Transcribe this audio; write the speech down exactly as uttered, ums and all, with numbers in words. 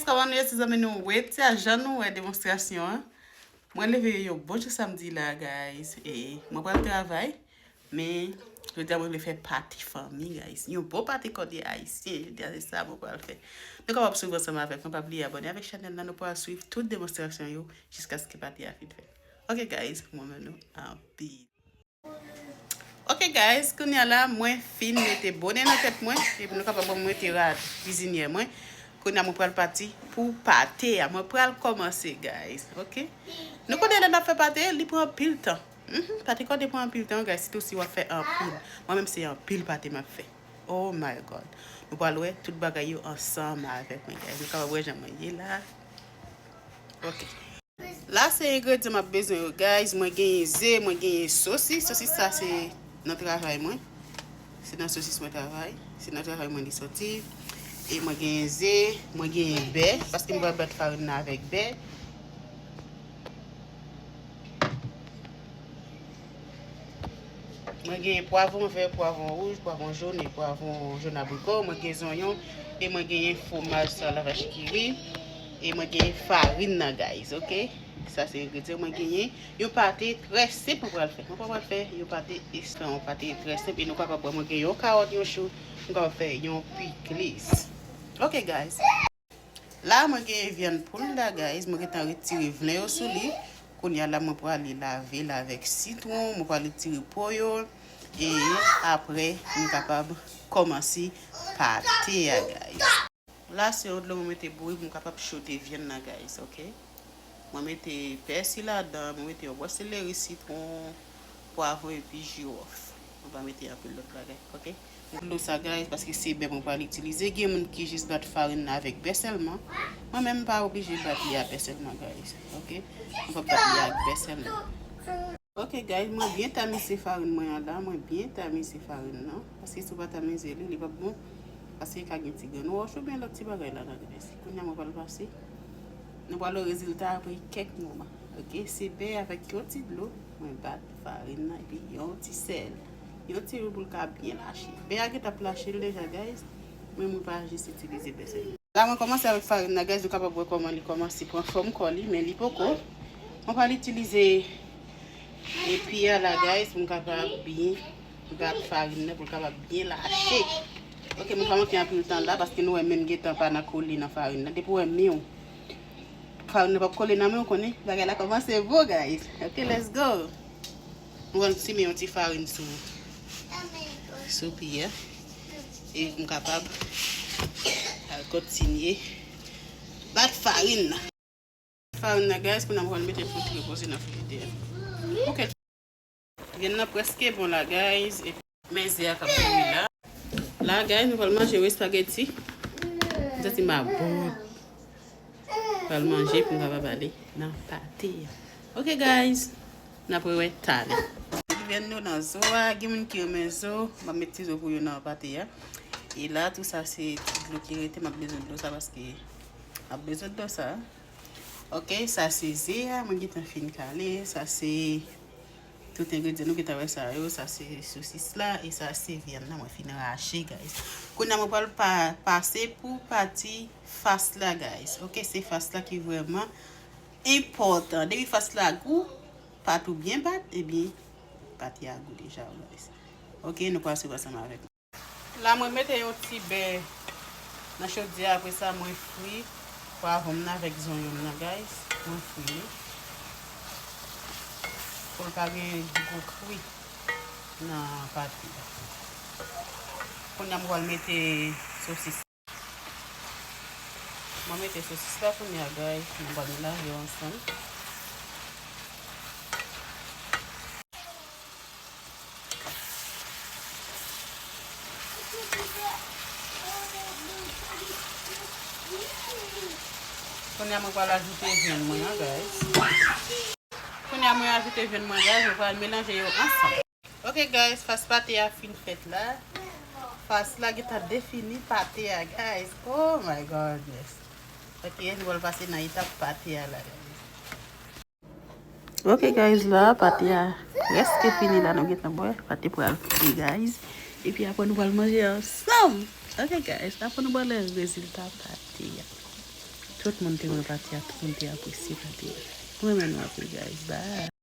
Kòman nou ye, ti zanmi nou? Wè, ti a jan nou wè demonstrasyon an. Mwen leve yon bon jan samdi la, guys. E mwen pral travay. Men, jodi a mwen vle fè pate fanmi, guys. Yon bon pate kòde ayisyen. Jodi a se sa mwen pral fè. Nou kapab swiv ansanm avèk mwen. Pa bliye abòne avèk chanèl la. Nou pral swiv tout demonstrasyon yo jiskaske pate a fin fèt. Ok, guys, mwen menm nou anpil. Ok, guys, kounye a la, mwen fin mete bonè nan tèt mwen, epi nou kapab wè mwen mete rad kwizinyè mwen. Kounye a mwen pral pati pou pate a, mwen pral kòmanse, guys, ok? Nou konnen lè n ap fè pate, li pran anpil tan. Mhm, pate kòde pran anpil tan, guys, sitou si w ap fè anpil. Mwen menm, se anpil pate m ap fè. Oh my God. Nou pral wè tout bagay yo ansanm avèk mwen, guys. Nou kapab wè jan mwen ye la. Ok. La se engredyan m ap bezwen yo, guys. Mwen genyen ze, mwen genyen sosis. Sosis sa se nan travay mwen. Se nan sosis mwen travay. Se nan travay mwen li soti. E mwen genyen ze, mwen genyen bè, paske m pral bat farin nan avèk bè. Mwen genyen pwavwon vè, pwavwon wouj, pwavwon jòn e pwavwon jòn abriko. Mwen gen zonyon e mwen genyen fwomaj sa lavach ki ri. E mwen genyen farin nan, guys, ok? Sa se engredyan mwen genyen. Yon pate trè senp mwen pral fè. Mwen pral fè yon pate ekstra, yon pate trè senp. E nou kapab wè mwen gen yon kawòt, yon chou. Mwen kapab fè yon piklis. Ok, guys. La, mwen gen vyann poul la, guys. Mwen gentan retire vlen yo sou li. Kounye a la, mwen prale lave l avèk sitwon. Mwen prale retire po yo. E apre, nou kapab kòmanse pate a, guys. La, se yon dlo mwen mete bouyi pou m kapab chote vyann nan, guys, ok? Mwen mete pèsi ladan, mwen mete yon bò seleri, sitwon, pwavwon epi jiwòf. Mwen pa mete anpil lòt bagay, ok? Dlo sa, guys, paske se bè mwen pral itilize. Gen moun ki jis bat farin nan avèk bè sèlman. Mwen menm, m pa oblije bat li a bè sèlman, guys, ok? Mwen p ap bat li ak bè sèlman. Ok, guys, mwen byen tamize farin mwen an la. Mwen byen tamize farin nan. Paske si w pa tamize li, li p ap bon. Paske ka gen ti grenn wòch oubyen lòt ti bagay ladan, guys. Kounye a mwen pral pase. Nou pral wè rezilta apre kèk moman. Ok, se bè avèk yon ti dlo. Mwen bat farin nan epi yon ti sèl. Yon ti lwil pou l ka byen lache. Bè a gentan ap lache l deja, guys. Men mwen pa jis itilize bè sèl. La, mwen kòmanse avèk farin nan, guys. Nou kapab wè kòman li kòmanse pran fòm kò li, men li poko. Mwen pral itilize epi a la, guys, pou m kapab byen bat farin nan, pou l kapab byen lache. Ok, mwen pa manke anpil tan la, paske nou wè men m gentan pa nan kole nan farin nan. Depi w wè men w, farin nan p ap kole nan men w, konnen bagay la kòmanse bon, guys. Ok, let's go. Mwen pral simen yon ti farin sou, sou pye a. E pou m kapab al kontinye bat farin nan. Farin nan, guys, kounye a mwen pral mete l pou l repoze nan frijidè. Ok. Vyann nan prèske bon la, guys. E men ze a k ap bouyi la. La, guys, nou pral manje yon espageti. M santi m a bon. Pral manje pou m kapab ale nan pate a. Ok, guys, n ap rewè talè. Vyann nou nan zo a, gen moun ki renmen zo, m ap met ti zo pou yo nan pate a. E la, tou sa se ti dlo ki rete, m ap bezwen dlo sa paske m ap bezwen dlo sa. Ok, sa se ze a, mwen gentan fin kale, sa se tout engredyan nou gentan wè sa yo, sa se sosis la, e sa se vyann nan mwen fin rache, guys. Kounye a mwen pral pa, pase pou pati fas la, guys. Ok, se fas la ki vrèman enpòtan. Depi fas la gou, pate ou byen bat, ebyen, pate a gou deja, guys. Ok, nou pral swiv ansanm avèk mwen. La, mwen mete yon ti bè nan chodyè, apre sa, mwen fri pwavwon m nan avèk zonyon m nan, guys. Mwen fri li. Pou l pa gen gwo kri nan pate a. Kounye a, mwen pral mete sosis. Mwen mete sosis la kounye a, guys. Mwen pral melanje yo ansanm. Kounye a mwen pral ajoute vyann mwen an, guys. Kounye a mwen ajoute vyann mwen, guys, mwen pral melanje yo ansanm. Ok, guys, fas pate a fin fèt la. Fas la gentan defini pate a, guys. Oh my goodness. Ok, nou pral pase nan etap pate a la, guys. Ok, guys, la, pate a prèske fini la, nou gentan bwè. Pate pral fri, guys. Epi apre nou pral manje ansanm. Ok, guys, apre nou pral wè rezilta pate a. Tout moun te renmen pati a, tout moun te apresye pati a. Mwen renmen nou anpil, guys. Bye.